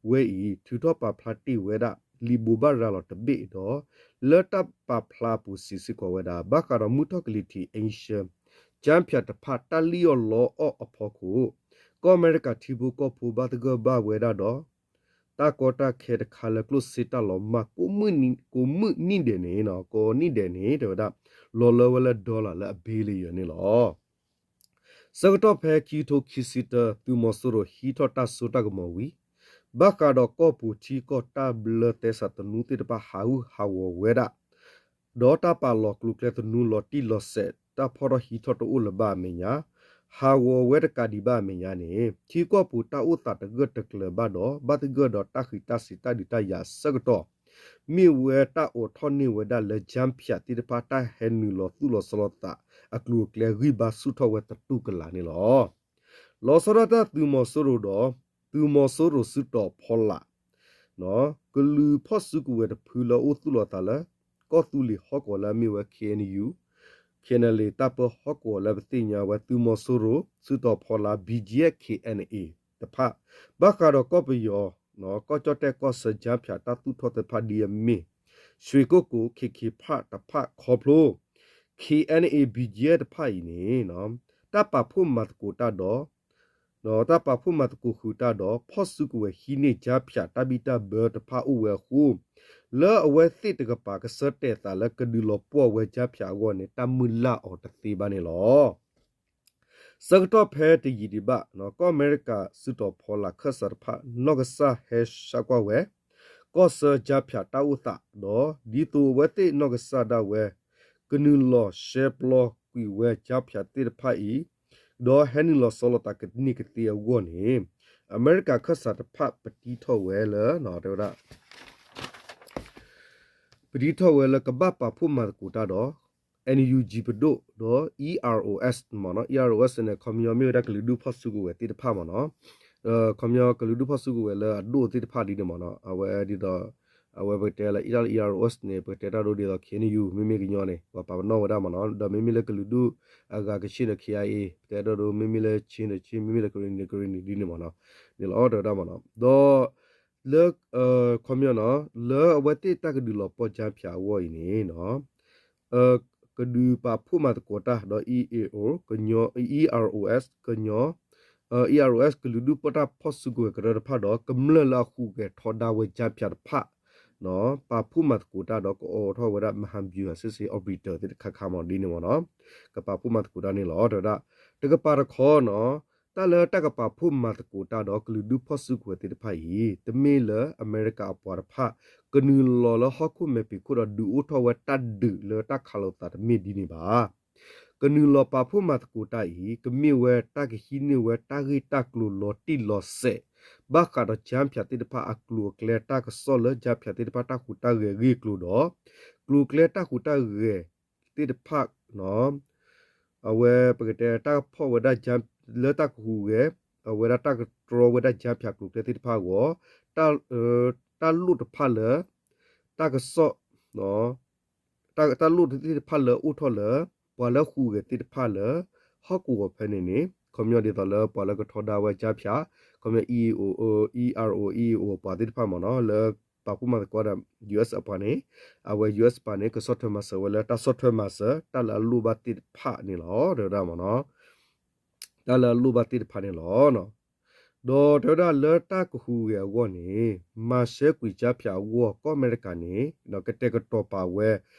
ဝဲအံၤ ထုးထီၣ်ပာ်ဖျါတ့ၢ်ဝဲဒၣ် လံာ်ဘိးဘၣ်ရၤလီၤတဘ့ၣ်ဒီး လၢတၢ်ပာ်ဖျါအပူၤစံးစ့ၢ်ကီးဝဲဒၣ် ဘၣ်ဃးဒီးမုၢ်ထီၣ်ကလံၤထံး Asian ကၠါဖၠးတဖၣ် တၢ်လံၣ်အီၣ်လီအီၣ်အဖီခိၣ် ကီၢ်အမဲရကၤထံဖိကီၢ်ဖိဘၣ်သဂၢၢ်ဘၣ်ဝဲဒၣ်ဒီး တၢ်ကီတၢ်ခဲတခါလၢကျိၣ်စ့တၢ်လီၤမၢ် ကိးမုၢ်နံၤဒဲးန့ၣ် ကိးနံၤဒဲးန့ၣ် တဲဝဲဒၣ် လီၤလၢဝဲလၢ dollar လၢအ billion န့ၣ်လီၤ. ဆၢကတီၢ်ဖဲခံကထိခံဆံတၢ သုးမီၤစိရိၤဟံးထီၣ်တၢ်စိတၢ်ကမီၤဝံၤ ဘၣ်ဃးဒီးကီၢ်ပူၤထံကီၢ်တၢ်ဘျၢသဲစးသနူသ့ၣ်တဖၣ်ဟးဂူာ်ဟးဂီၤဝဲဒၣ် ဒီးတၢ်ပာ်လီၤကျိၤကျဲသနူလီၤတံၢ်လီၤဆဲး တၢ်ဖီၣ်ထီၣ်ဟံးထီၣ်တအိၣ်လၢၤဘၣ်အမဲာ်ညါ ဟးဂီၤဝဲတကးဒံးဘၣ်အမဲာ်ညါန့ၣ် ထံကီၢ်ပူၤတၢ်အိၣ်သးတဂၢၢ်တကျၢၤဘၣ်ဒီး ဘၣ်သဂၢၢ်ဒီးတၢ်ဃံးတၢ်စံးတၢ်ဒုးတၢ်ယၤအဆၢကတီၢ် မ့ၢ်ဝဲတၢ်အိးထီၣ်န့ၢ်ဝဲဒၣ်လၢ ကၠါဖၠးသ့ၣ်တဖၣ် တၢ်ဟဲနုာ်လီၤသူၣ်လီၤဆီလီၤသး အကျိၤအကျဲဂံၢ်ဘါဆူၣ်ထီၣ်ဝဲသတူၢ်ကလာ်န့ၣ်လီၤ. လီၤဆီဒၣ်တၢ်သုးမီၤစိရိၤဒီး သုးမီၤစိရိၤစုတီၤဖီလာ် ကလုာ်ဖီၣ်စုကဝဲၤတဖုလၢအိၣ်သူၣ်လီၤသးလၢ ကီၢ်သူလ့ၤဟီၣ်ကဝီၤလၢအမ့ၢ်ဝဲ K N U, K N L A တၢ်ပၢဟီၣ်ကဝီၤလၢပသ့ၣ်ညါဝဲ သုးမီၤစိရိၤ စုတီၤဖီလာ် B G F K N A တဖၣ် ဘၣ်ဃးဒီးကီၢ်ပယီၤ ကီၢ်ကၠီၣ်တဲၣ်ကီၢ်ဆၢ ကၠါဖၠးတၢ်သူၣ်ထီၣ်သ့ၣ်တဖၣ်ဒ်အမ့ၢ် ရွှေကုက္ကို K K Park တဖၣ်ခီဖျိ K N A B G F တဖၣ်အံၤန့ၣ် တၢ်ပာ်ဖှိၣ်မၤသကိးတၢ်ဒီး တၢ်ပာ်ဖှိၣ်မၤသကိးဃုာ်တၢ်ဒီး ဖီၣ်စုကဝဲၤဟံးန့ၢ်ကၠါဖၠးတၢ်ဘံၣ်တၢ်ဘၢတဖၣ်အိၣ်ဝဲအဃိ လၢအဝဲသ့ၣ်တကပၤကဆၢတဲာ်သးလၢကဒုးလီၤပှီၢ်ဝဲကၠါဖၠးအဂီၢ်န့ၣ် တၢ်မုၢ်လၢ်အီၤတသ့ဘၣ်န့ၣ်လီၤ. ဆၢကတီၢ်ဖဲတယံာ်ဒံးဘၣ် ကီၢ်အမဲရကၤစုတီၤဖီလာ်ခၢၣ်စးတဖၣ် နီၢ်ကစၢ်ဟဲဆှၢကွၢ်ဝဲ ကီၢ်ဆၢကၠါဖၠးတၢ်အိၣ်သးဒီး ဒ်သိးအဝဲသ့ၣ်နီၢ်ကစၢ်ဒၣ်ဝဲ ကနုာ်လီၤရှဲပျီကွံာ်ဝဲကၠါဖၠးသ့ၣ်တဖၣ်အံၤ ဒီးဟဲနုာ်လီၤဆီလီၤသးကန့ၢ်ကသ့အဂီၢ်န့ၣ် အမဲရကၤခၢၣ်စးတဖၣ်ပတံထီၣ်ဝဲလၢ တဲဝဲဒၣ် ပတံထီၣ်ဝဲလၢကဘၣ်ပာ်ဖှိၣ်မၤသကိးတၢ်ဒီး N U G ပဒိၣ်ဒီး E R O S မ့ၢ်နီၤ E R O S န့ၣ် ခီပညီမ့ၢ်ဝဲဒၣ်ကလုာ်ဒူၣ်ဖီၣ်စုကဝဲၤသ့ၣ်တဖၣ်မ့ၢ်နီၤ ခီပညီကလုာ်ဒူၣ်ဖီၣ်စုကဝဲၤလၢအဒိၣ်သ့ၣ်တဖၣ်ဒ်န့ၣ်မ့ၢ်နီၤ အဝဲဒ်သိး အဝဲပကတဲလၢ E R O S န့ၣ် ပကတဲတၢ်ဒိဒ်သိး K N U မ့မ့ၢ်ကညီန့ၣ် ပှၤပာ်ပနီၣ်ဝဲဒၣ်မ့ၢ်နီၤ ဒီးမ့မ့ၢ်လၢကလုာ်ဒူၣ်အဂၤကဆ့ၣ်န့ၣ် K I A ပတဲတၢ်ဒိ မ့မ့ၢ်လၢ Chin ဒီး Chin မ့မ့ၢ်လၢကရ့ၣ်နံၤ ကရ့ၣ်နံၤဒ်န့ၣ်မ့ၢ်နီၤ န့ၣ်လီၤ တဲဝဲဒၣ်မ့ၢ်နီၤ ဒီး လၢ ခီပညီနီၤ လၢအဝဲသ့ၣ်တၢ်ကဒုးလီၤပှီၢ်ကၠါဖၠးအဂီၢ်အံၤန့ၣ်နီၤ ကဒုးပာ်ဖှိၣ်မၤသကိးတၢ်ဒီး E A O ကညီ E R O S ကညီ E R O S ကလုာ်ဒူၣ်ပတၢ်ဖီၣ်စုကဝဲၤကရၢတဖၣ်ဒီး ကမျၢၢ်လၢအဟူးဂဲၤထီဒါဝဲကၠါဖၠးတဖၣ် ပာ်ဖှိၣ်မၤသကိးတၢ်ဒီး ကအိးထီၣ်ဝဲဒၣ် မဟာဗျူဟာစစ်ဆင်ရေး operator သ့ၣ်တခါခါမ့ၢ်ဒ်န့ၣ်မ့ၢ်နီၤ ကပာ်ဖှိၣ်မၤသကိးတၢ်န့ၣ်လီၤ တဲဝဲဒၣ် တကပၤတခီနီၤ တၢ်လၢတၢ်ကပာ်ဖှိၣ်မၤသကိးတၢ်ဒီးကလုာ်ဒူၣ်ဖီၣ်စုကဝဲၤသ့ၣ်တဖၣ်အံၤ တမ့ၢ်လၢအမဲရကၤအပှၤတဖၣ် ကနုာ်လီၤလၢဟီၣ်ခိၣ်မဲာ်ဖံးခိၣ်ဒီးဒုးအိၣ်ထီၣ်ဝဲတၢ်ဒုးလၢတၢ်ခးလိာ်သးတမ့ၢ်ဒ်န့ၣ်ဘၣ်. ကနုာ်လီၤပာ်ဖှိၣ်မၤသကိးတၢ်အံၤ ကမ့ၢ်ဝဲတၢ်ကဟံးန့ၢ်ဝဲတၢ်ဂ့ၢ်တၢ်ကျိၤလီၤတံၢ်လီၤဆဲး ဘၣ်ဃးဒီးကၠါဖၠးသ့ၣ်တဖၣ်အကျိၤအကျဲတၢ်ကစီၣ်လၢကၠါဖၠးသ့ၣ်တဖၣ်တၢ်ဟူးတၢ်ဂဲၤဂ့ၢ်ကျိၤဒီး ကျိၤကျဲတၢ်ဟူးတၢ်ဂဲၤ သ့ၣ်တဖၣ် အဝဲပကတဲတၢ်ဖီၣ်ဝဲဒၣ် လၢတၢ်ကဟူးဂဲၤ အဝဲဒၣ်တၢ်ကတြီဝဲဒၣ်ကၠါဖၠးကျိၤကျဲသ့ၣ်တဖၣ်အဂီၢ် တၢ်လိၣ်တဖၣ်လၢ တၢ်ကစီၣ် တၢ်လိၣ်သ့ၣ်တဖၣ်လၢအိၣ်ထီၣ်လၢ ပှၤလၢဟူးဂဲၤသ့ၣ်တဖၣ်လၢ ဟီၣ်ကဝီၤဖဲန့ၣ်န့ၣ် ခီပညီဒ်သိးလၢပှၤလၢကထီဒါဝဲ ကၠါဖၠး ခီပညီ E A O, E R O, E A O ပှၤသ့ၣ်တဖၣ်မ့ၢ်နီၤ လၢပာ်ဖှိၣ်မၤသကိးဒီး U S အပှၤန့ၣ် အဝဲ U S ပှၤန့ၣ် ကဆီၣ်ထွဲမၤစၢၤဝဲလၢတၢ်ဆီၣ်ထွဲမၤစၢၤ တၢ်လၢအလိၣ်ဘၣ်သ့ၣ်တဖၣ်န့ၣ်လီၤ တဲဝဲဒၣ်မ့ၢ်နီၤ တၢ်လၢအလိၣ်ဘၣ်သ့ၣ်တဖၣ်န့ၣ်လီၤ. ဒီးတဲဝဲဒၣ်လၢတၢ်ကဟူးဂဲၤအဂီၢ်န့ၣ် မၤရှဲကွံာ်ကၠါဖၠးအဂီၢ် ကီၢ်အမဲရကၤန့ၣ် ကတဲာ်ကတီၤပာ်ဝဲ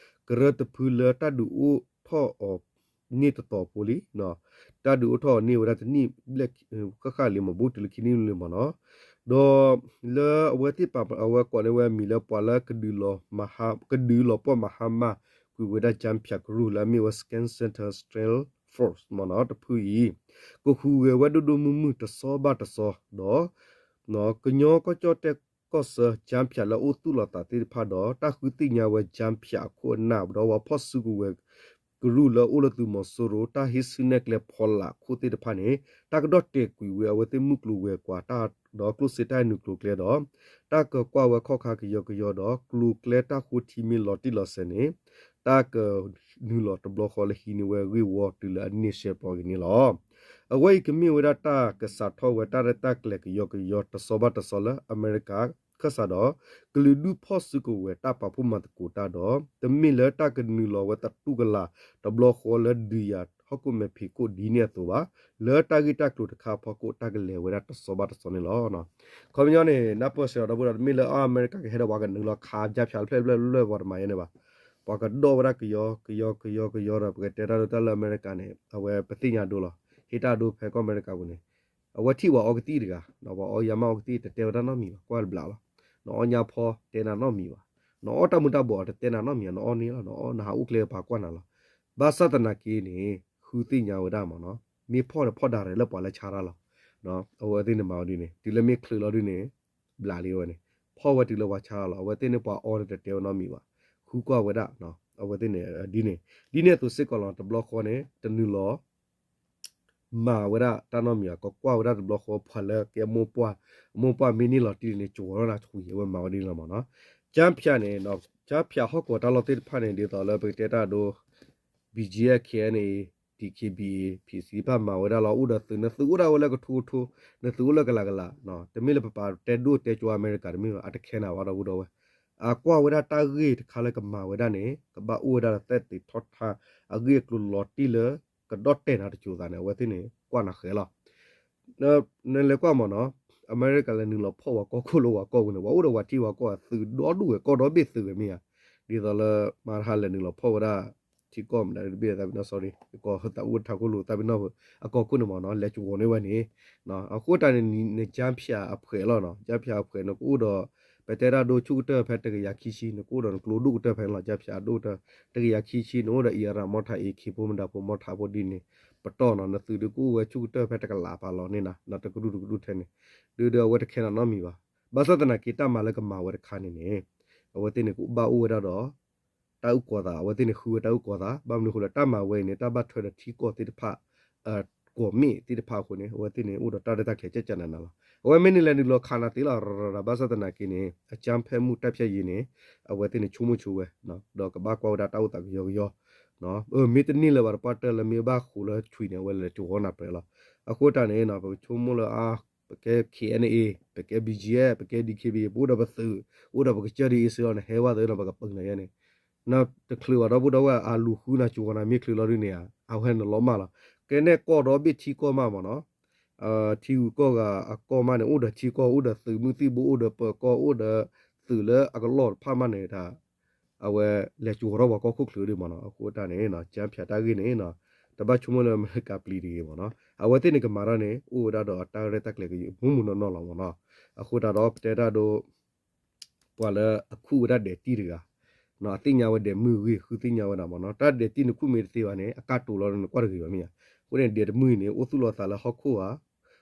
ကရၢတဖုလၢတၢ်ဒုးအိၣ်ထီၣ်အီၤန့ၢ်တတီၤဖိလံ တၢ်ဒုးအိၣ်ထီၣ်အီၤန့ၢ်ဝဲဒၣ်တနံၣ်ဘျဲၣ်ဃၣ်ဃၣ်လံမ့ၢ် ဘူးတုၤလၢခံနံၣ်လံမ့ၢ်နီၤ ဒီးလၢအဝဲသ့ၣ်ပာ် အဝဲကိးန့ၢ်ဝဲအမံၤလၢပှၤလၢ ကဒုးလီၤပှီၢ်မၤဟါမၢ်ကွံာ်ဝဲဒၣ် ကၠါဖၠးကရူၢ်လၢအမ့ၢ်ဝဲ Scan Center Task Force မ့ၢ်နီၤ တဖုအံၤ ကဟူးဂဲၤဝဲဒိၣ်ဒိၣ်မုၢ်မုၢ်တစီဘၣ်တစီဒီး ကညီကီၢ်ကၠီၣ်တဲၣ်ကီၢ်ဆၢ ကၠါဖၠးလၢအအိၣ်သူၣ်လီၤသးသ့ၣ်တဖၣ်ဒီး တၢ်ဃုသ့ၣ်ညါဝဲ ကၠါဖၠးအခိၣ်အနၢ် ဒီးပှၤဖီၣ်စုကဝဲၤကရူၢ်လၢအိၣ်လၢသုးမီၤစိရိၤ တၢ်ဟ့ၣ်စုနဲၣ်ကျဲဖီလာ်ခိၣ်သ့ၣ်တဖၣ်န့ၣ် တၢ်ကဒီၣ်တဲာ်ကွံာ်ဝဲအဝဲသ့ၣ်မုၢ်ကျိၤဝဲၤကွာ်တၢ်ဒီးကျိၣ်စ့တၢ်နုာ်ကျိၤကျဲဒီး တၢ်ကကွၢ်ဝဲခီၣ်ခါကယီကယီဒီးကျိၤကျဲတၢ်ဃိထံမ့ၢ်လီၤတံၢ်လီၤဆဲးန့ၣ် တၢ်ကနုာ်လီၤတဘျီဃီလၢဟံးန့ၢ်ဝဲအဂ့ၢ်ဝီတုၤလၢအန့ၢ်ရှဲပျီဂ့ၤန့ၣ်လီၤ. အဝဲအံၤကမ့ၢ်ဝဲဒၣ်တၢ်ကစးထီၣ်ဝဲတၢ်ရဲၣ်တၢ်ကျဲၤကယီကယီတစီဘၣ်တစီလၢအမဲရကၤ ခၢၣ်စးဒီး ကလုာ်ဒူၣ်ဖီၣ်စုကဝဲၤတၢ်ပာ်ဖှိၣ်မၤသကိးတၢ်ဒီး တမ့ၢ်လၢတၢ်ကနုာ်လီၤဝဲသတူၢ်ကလာ်တဘျီဃီလၢဒုးယၤဟီၣ်ခိၣ်မဲာ်ဖံးခိၣ်ဒ်န့ၣ်အသိးဘၣ်, လၢတၢ်ဂ့ၢ်တၢ်ကျိၤတခါအဖီခိၣ် တၢ်ကလဲၤဝဲဒၣ်တစီဘၣ်တစီန့ၣ်လီၤ. ခီပညီန့ၣ် နၢ်ပၢၢ်စၢၤဒီး ဒီပုၢ်ဒီဝဲၢ် တမ့ၢ်လၢအါအမဲရကၤကဟဲဒီးပှၤကနုာ်လီၤခးကၠါဖၠးလၢဖျၢၣ်ဖျၢၣ်ဖျၢၣ်ပှၤတမၤယဲန့ၣ်ဘၣ်. ပှၤကဒီၣ်ဝဲဒၣ်ကယီ ကယီ ကယီ ကယီဒီး ပကတဲတၢ်ဒိတၢ်လၢအမဲရကၤန့ၣ် အဝဲပသ့ၣ်ညါဒိလီၤ. ဟ့ၣ်တၢ်ဒိဖဲကီၢ်အမဲရကၤပူၤန့ၣ် အဝဲထံၣ်ပှၤအီကသံၣ်တဂၤ, ပှၤအီယါမးအီကသံၣ် တတဲဝဲတၢ်နီတမံၤဘၣ်, ကွၢ်တဘျုးလီၤ. နအီၣ်ညါဖီတဲနၤနီတမံၤဘၣ်, နအီၣ်တၢ်မူၤတၢ်ဘှီးတတဲနၤနီတမံၤ, နအီၣ်န့ၢ်လီၤ, နအီၣ်နဟးအိၣ်ကျဲပှၤကွၢ်နၤလီၤ. ဘၣ်ဆၣ်သနာ်က့န့ၣ် ဃုသ့ၣ်ညါဝဲဒၣ်မ့ၢ်နီၤ, မ့ၢ်ဖီၣ်န့ၣ်ဖီၣ်ဒၣ်ရဲၣ်လၢပှၤလၢဆါတၢ်လီၤ. အဝဲသ့ၣ်န့ၣ်မၤဝဲဒ်န့ၣ် တုၤလၢမ့ၢ်ချုးလီၤဒ်န့ၣ် ဘျးလံဝဲန့ၣ်, ဖီၣ်ဝဲတုၤလၢပှၤဆါတၢ်လီၤ. အဝဲသ့ၣ်န့ၣ်ပှၤအီန့ၣ်တတဲဝဲနီတမံၤဘၣ်, ဃုကွၢ်ဝဲဒၣ်, အဝဲသ့ၣ်န့ၣ်ဒ်န့ၣ်, ဒ်န့ၣ်အသိးစ့ၢ်ကီးလီၤ တဘျီဃီန့ၣ် တနုာ်လီၤ မၤဝဲဒၣ်တၢ်နီတမံၤဘၣ်, ကကွၢ်ဝဲဒၣ်တဘျီဃီ ပှၤလၢကဲမိၢ်ပှၢ်, မိၢ်ပှၢ်မ့ၢ်န့ၢ်လီၤတံၢ်န့ၣ် ကဝီၤထီၣ်နၤထွံၣ် အဝဲမၤဝဲဒ်န့ၣ်လီၤမ့ၢ်နီၤ. ကၠါဖၠးန့ၣ်, ကၠါဖၠးဟီၣ်ကဝီၤတၢ်လီၢ်သ့ၣ်တဖၣ်န့ၣ် ဒ်သိးလၢပကတဲတၢ်ဒိ B G F, K N A, D K B A, P C တဖၣ်မၤဝဲဒၣ်လီၤ. အိၣ်ဒီးသုး, နသုးအိၣ်ဒၣ်ဝဲလၢကထိကထိ, နသုးအိၣ်လၢကလးကလး, တမ့ၢ်လၢပပာ်တဲဒိၣ်တဲကၠီအမဲရကၤတမ့ၢ်ဘၣ်, အတခဲနၤဘၣ် ဒီပုၢ်ဒီဝဲၢ်. အကွၢ်ဝဲဒၣ်တၢ်ဂ့ၢ်တခါလၢကမၤဝဲဒၣ်န့ၣ် ကဘၣ်အိၣ်ဝဲဒၣ်ဒီးသဲသ့းထီၣ်ထါ အဂ့ၢ်အကျိၤလီၤတံၢ်လၢ ကဒီၣ်တဲာ်နၤတစိၤသးန့ၣ် အဝဲသ့ၣ်န့ၣ် ကွၢ်နၤဃဲၤလီၤ. နလဲၤကွၢ်မ့ၢ်နီၤ, အမဲရကၤလဲၤနုာ်လီၤဖီၣ်ဝဲကီၢ်ခိၣ်လၢပှၤကီၢ်ပူၤန့ၣ် ပှၤအိၣ်ဒီးပှၤထံပှၤကီၢ် သုးဒီဒူၣ်ဝဲ ကီၢ်ဒီဘ့ၣ်သုးဝဲမ့ၢ်ဧါ. ဒ်သိးလၢ မၤတဟါလဲၤနုာ်လီၤဖီၣ်ဝဲဒၣ် ထံကီၢ်မတၤတဘ့ၣ်သးပ့ၤနီၣ် sorry ကီၢ်သးအိၣ်ထးခိၣ်လိၤသးပ့ၤနီၣ် အကီၢ်ခိၣ်န့ၣ်မ့ၢ်နီၤ လဲၤကဝီၤန့ၢ်ဝဲန့ၣ်. အဃိတၢ်န့ၣ် နကၠါဖၠးအဖှဲးလီၤနီၤ, ကၠါဖၠးအဖှဲး နကအိၣ်ဒီး ပတဲတၢ်ဒိဆူၣ်ကတၢၢ်ဖဲတကယၤခံဆံ နကအိၣ်ဒီးနကျိဒိၣ်ကတၢၢ်ဖဲန့ၣ်လီၤ. ကၠါဖၠးဒိၣ်ကတၢၢ် တကယၤခံဆံ နအိၣ်ဒီး အံရၣ်မီထး AK ဖိမတၤဖိ မီထးဖိဒ်န့ၣ် ပတီၢ်နီၤ နသုးဒုးကအိၣ်ဝဲဆူၣ်ကတၢၢ်ဖဲတကလးပာ်လီၤန့ၣ်နၤ တကရူၢ်တကရူၢ်ထဲန့ၣ် ဒုးဒီးအဝဲတခဲနၤနီတမံၤဘၣ်. ဘၣ်ဆၣ်သနာ်က့တၢ်မၤလၢကမၤဝဲတခါန့ၣ်န့ၣ် အဝဲသ့ၣ်န့ၣ်ကဘၣ်အိၣ်ဝဲဒၣ်ဒီး တၢ်အုၣ်ကီၤသး, အဝဲသ့ၣ်န့ၣ်ဃုဝဲတၢ်အုၣ်ကီၤသး, ဘၣ်မနုၤအဃိလဲၣ် တၢ်မၤဝဲအံၤန့ၣ် တၢ်ဘၣ်ထွဲဒီးထံကီၢ်သ့ၣ်တဖၣ် ကွီၢ်မ့ၣ်သ့ၣ်တဖၣ်အဃိန့ၣ် အဝဲသ့ၣ်န့ၣ် အိၣ်ဒီးတၢ်ရဲၣ်တၢ်ကျဲၤကၠၢ်ကၠၢ်နးနးလီၤ. အဝဲမ့ၢ်န့ၣ်လဲၤနုာ်လီၤခးနၤသ့လီၤရၤရၤ ဘၣ်ဆၣ်သနာ်က့န့ၣ် အကြမ်းဖက်မှုတိုက်ဖျက်ရေးန့ၣ် အဝဲသ့ၣ်န့ၣ်ဆိကမိၣ်ဆိဝဲ ဒီးကဘၣ်ကွၢ်ဝဲဒၣ်တၢ်အိၣ်သးကယီကယီ မ့ၢ်တန့ၢ်လၢၤဘၣ်တပှၢ်တၢၢ်လၢမ့ၢ်ဘၣ်ဃိးလၢထွံၣ်န့ၣ် အဝဲလဲၤကဝီၤနၤပြဲးလီၤ. အဃိတၢ်န့ၣ် ပကဆိကမိၣ်လၢအါ ပကဲ K N A, ပကဲ B G F, ပကဲ D K B A ပအိၣ်ဒီးပသုး, အိၣ်ဒီးပကစၢ်ဒ်အံၤစ့ၢ်လီၤန့ၣ် ဟဲဝဲသ့ၣ်ဒီးပကပၢၤနၤယဲန့ၣ် နတချုးဘၣ်ဒီပုၢ်ဒီဝဲၢ် အလူၤဃုနၤကဝီၤနၤမ့ၢ်ချုးလီၤဒ်န့ၣ်ဧါ, အဝဲန့ၣ်လီၤမၢ်လီၤ. ကဲနဲၣ်ကီၢ်ဒီဘ့ၣ်ထံကီၢ်မးမ့ၢ်နီၤ, ထံဂုၤကီၢ်ဂၤအကီၢ်မးန့ၣ် အိၣ်ဒီးထံကီၢ် အိၣ်ဒီးသုးမုၢ်သံၣ်ဘိ အိၣ်ဒီးပၢၤကီၢ် အိၣ်ဒီးသုးလၢအကလီၢ်တဖၣ်မးန့ၣ် တၢ်အဝဲလဲၤကဝီၤထီၣ်ပှၤကီၢ်ခိၣ်ချုးဒ်မ့ၢ်နီၤ. အဃိတၢ်န့ၣ် ကၠါဖၠးတၢ်ဂ့ၢ်န့ၣ် တဘၣ်ဆိကမိၣ်လၢအမဲရကၤပျံၤတဂ့ၤမ့ၢ်နီၤ. အဝဲသ့ၣ်န့ၣ်ကမၤတၢ်န့ၣ် အိၣ်ဝဲဒၣ်ဒီးအတၢ်ရဲၣ်တၢ်ကျဲၤကယီမူးမူးနီၢ်နီၢ်လီၤမ့ၢ်နီၤ. အဃိတၢ်ဒီးပတဲတၢ်ဒိ ပှၤလၢအခုၣ်ဝဲဒၣ်ဒဲးတံၢ်တဂၤ, အသ့ၣ်ညါဝဲဒဲးမုၢ်ဂ့ၢ် ဃုသ့ၣ်ညါဝဲဒၣ်မ့ၢ်နီၤ. တၢ်ဒဲးတံၢ်နခုၣ်မ့ၢ်တသ့ဘၣ်န့ၣ် အကၢ်တိၤလီၤနကွၢ်တဂ့ၤဘၣ်မ့ၢ်ဧါ. အဃိန့ၣ် ဒဲးတမုၢ်အံၤန့ၣ် အိၣ်သူၣ်လီၤသးလၢဟီၣ်ခိၣ်ဧါ,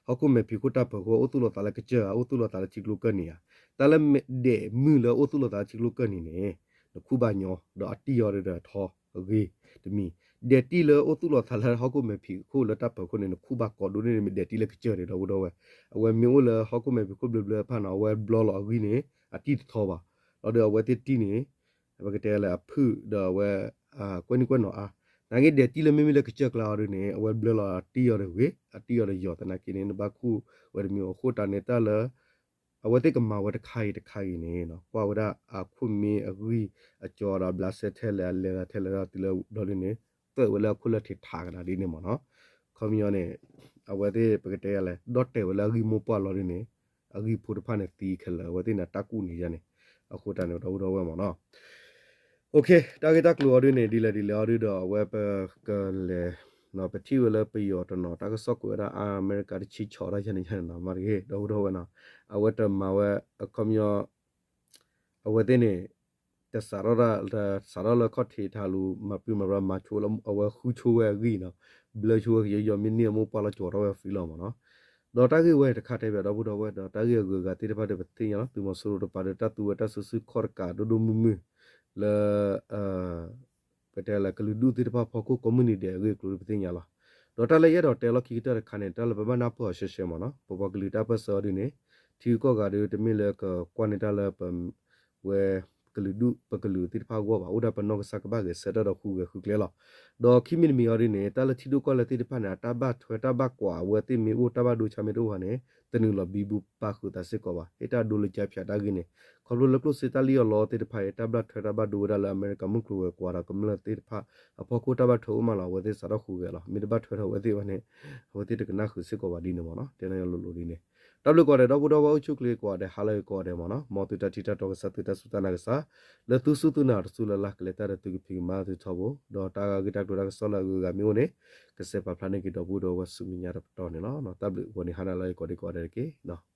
ဟီၣ်ခိၣ်မဲာ်ဖံးခိၣ်တၢ်ပၢၤခိၣ် အိၣ်သူၣ်လီၤသးလၢကစၢၢ်ဧါ, အိၣ်သူၣ်လီၤသးလၢထံကျိကၢၢ်နံၤဧါ. တၢ်လၢဒဲးမုၢ်လၢအိၣ်သူၣ်လီၤသးလၢထံကျိကၢၢ်နံၤန့ၣ် နခုၣ်ဘၣ်ညီ ဒီးအတံၢ်အီၤဒီးထီ အဂ့ၢ်တမံၤ, ဒဲးတံၢ်လၢအိၣ်သူၣ်လီၤသးလၢဟီၣ်ခိၣ်မဲာ်ဖံးခိၣ်လၢတၢ်ပၢၤခိၣ်န့ၣ် နခူၣ်ဘၣ်ကိးဒိၣ်န့ၣ် မ့ၢ်ဒဲးတံၢ်လၢကစၢၢ်န့ၣ် ဒီပုၢ်ဒီဝဲၢ်, အဝဲမ့ၢ်အိၣ်လၢဟီၣ်ခိၣ်မဲာ်ဖံးခိၣ်ဘျၢဘျၢတဖၣ်န့ၣ် အဝဲဘျၢလီၤအဂံၢ်န့ၣ် အတံၢ်တထီဘၣ်, ဒီးအဝဲသ့ၣ်တံၢ်န့ၣ် ပကတဲလၢအဖုၣ်ဒီးအဝဲ ကွဲၢ်နံၣ်ကွဲၢ်နီၤအါ, နာ်က့ဒဲးတံၢ်လၢမ့မ့ၢ်လၢကစၢၢ်ကျါအီၤဒ်န့ၣ် အဝဲဘျၢလီၤအတံၢ်အီၤတဂ့ၤ, အတံၢ်အီၤတယီၤသနာ်က့န့ၣ် နဘၣ်ခူၣ်ဝဲတမံၤအဃိတၢ်န့ၣ် တၢ်လၢ အဝဲသ့ၣ်ကမၤဝဲတခါအံၤတခါအံၤန့ၣ် ကွၢ်ဝဲဒၣ်အခိၣ်မ့ၢ်အဂံၢ်အကီဒီးအဘျးစဲထဲလဲၣ် အလဲၤသးထဲလဲၣ်ဒီးတုၤလၢဘျီဒ်န့ၣ် သွဲၣ်ဝဲလၢအခိၣ်လၢထံးထးကဒါဒ်န့ၣ်မ့ၢ်နီၤ, ခီပညီန့ၣ် အဝဲသ့ၣ်ပကတဲလဲၣ် ဒီၣ်တဲာ်ဝဲလၢအဂံၢ်မိၢ်ပှၢ်လီၤဒ်န့ၣ် အဂံၢ်ဖိတဖၣ်န့ၣ်သံခဲလၢာ် အဝဲသ့ၣ်န့ၣ်တၢ်ကူၣ်န့ၣ်ယါန့ၣ်, အဃိတၢ်န့ၣ် ဒီပုၢ်ဒီဝဲၢ်မ့ၢ်နီၤ တၢ်ဂ့ၢ်တၢ်ကျိၤအီၤဒ်န့ၣ် ဒ်လဲၣ်ဒ်လဲၣ်အီၤဒ်ဒီး အဝဲပကလဲၤ ပထံၣ်ဝဲလၢပယီၤတနီၤ တၢ်ကစီၣ်ကွဲးဝဲဒၣ်အါ အမဲရကၤတဆံဆီးတၢ်ယါန့ၣ်ယါန့ၣ်နီၤ မ့ၢ်တဂ့ၤ ဒီပုၢ်ဒီဝဲၢ်နီၤ, အဝဲတမၤဝဲ အခီပညီ အဝဲသ့ၣ်န့ၣ် တစးထီၣ်တၢ် စးထီၣ်လၢခီၣ်ထံးတၢ်လူၤမၤပျုၢ်မၤရၢမၤဆိလၢအဝဲဃုဆိဝဲအဂံၢ်နီၤ, ဘျၢဆိဝဲကယီယီမ့ၢ်န့ၢ်အမိၢ်ပှၢ်လီၤကၠီၤထီၣ်ဝဲ free လီၤမ့ၢ်နီၤ, ဒီးတၢ်ဂ့ၢ်ဝဲတခါတဲဘၣ်ဒီပုၢ်ဒီဝဲၢ်ဒီး တၢ်ဂ့ၢ်အဂုၤအဂၤသ့ၣ်တဖၣ်ဒီးပသ့ၣ်ညါလီၤ သုးမီၤစိရိၤတပၤဒီးတၢ်သူဝဲတၢ်စုဆူၣ်ခီၣ်တကးဒိၣ်ဒိၣ်မုၢ်မုၢ် လၢ ပတဲလၢကလုာ်ဒူၣ်သ့ၣ်တဖၣ်ဖီခိၣ်ကိးမုၢ်နံၤဒဲးအဂ့ၢ်အကျိၤဒီးပသ့ၣ်ညါလီၤ. ဒီးတၢ်လၢယအဲၣ်ဒိးတဲလီၢ်ခံကတၢၢ်တခါန့ၣ် တၢ်လၢပဘၣ်နၢ်ပၢၢ်အီၤရှဲရှဲမ့ၢ်နီၤ ပပှၤကလုာ်တၢ်ပၢၢ်ဆၢအီၤဒ်န့ၣ် ထံဂုၤကီၢ်ဂၤဒီးတမ့ၢ်လၢကကွၢ်န့ၢ်တၢ်လၢပ ဝဲ ကလုာ်ဒူၣ်ပကလုာ်သ့ၣ်တဖၣ်အဂီၢ်ဘၣ် အိၣ်ဒၣ်ပနီၢ်ကစၢ်ကဘၣ်ဂဲၤဆၢထၢၣ်ဒီးဃုဂဲၤဃုကျဲလီၤ. ဒီးခံမံၤတမံၤအီၤဒ်န့ၣ် တၢ်လၢထံဒိၣ်ကီၢ်လဲၢ်သ့ၣ်တဖၣ်န့ၣ် အတၢ်ဘၣ်ထွဲတၢ်ဘၣ်ကွၢ်အဝဲသ့ၣ်မ့ၢ်အိၣ်တၢ်ဘၣ်ဒိဆါမ့ၢ်တအိၣ်ဘၣ်န့ၣ် တနုာ်လီၤဘံဘူပာ်ဃုာ်သးစ့ၢ်ကီးဘၣ် ဟ့ၣ်တၢ်ဒိလၢကၠါဖၠးတၢ်ဂ့ၢ်န့ၣ် ခီဖျိလၢကျိၣ်စ့တၢ်လံၣ်အီၣ်လီသ့ၣ်တဖၣ်အံၤ တၢ်ဘၣ်ထွဲတၢ်ဘၣ်ဒိဝဲဒၣ်လၢအမဲရကၤမုၢ်ကျိၤဝဲၤကွာ်ဒီးကမျၢၢ်သ့ၣ်တဖၣ်အဖီခိၣ်တၢ်ဘၣ်ထွဲအိၣ်မးလီၤ အဝဲသ့ၣ်စးထီၣ်ဃုဂဲၤလီၤ မ့ၢ်တဘၣ်ထွဲဒီးအဝဲသ့ၣ်ဘၣ်န့ၣ် အဝဲသ့ၣ်တကနၣ်ဃုာ်စ့ၢ်ကီးဘၣ်ဒ်န့ၣ်မ့ၢ်နီၤ တဲန့ၣ်လိၤလိၤဒ်န့ၣ် တၢ်ဘျုးကိးဂၤဒဲး ဒီပုၢ်ဒီဝဲၢ်အိၣ်ဆူၣ်ချ့ကိးဂၤဒဲး ဟါလၢအဂ့ၤကိးဂၤဒဲးမ့ၢ်နီၤ မ်သုတၢ်ထံၣ်တၢ်တီကစၢ် သုတၢ်စူၢ်တၢ်နာ်ကစၢ် လၢသုစူၢ်သုနာ်တစူၢ်လၢ်လၢ် ကလဲၤတၢ်ဒီးသုကဖံးကမၤသုထီဘိ ဒီးတၢ်ဂ့ၢ်တၢ်ကျိၤတၢ်ကစီၣ်လၢအဂုၤအဂၤမ့ၢ်အိၣ်န့ၣ် ကစဲးပာ်ဖျါန့ၢ်က့ၤဒီပုၢ်ဒီဝဲၢ်ဆူမဲာ်ညါတပတီၢ်န့ၣ်လီၤ. တၢ်ဘျုးဂီၤန့ၣ်ဟါနၤလၢအဂ့ၤကိးဂၤဒဲးတက့ၢ်.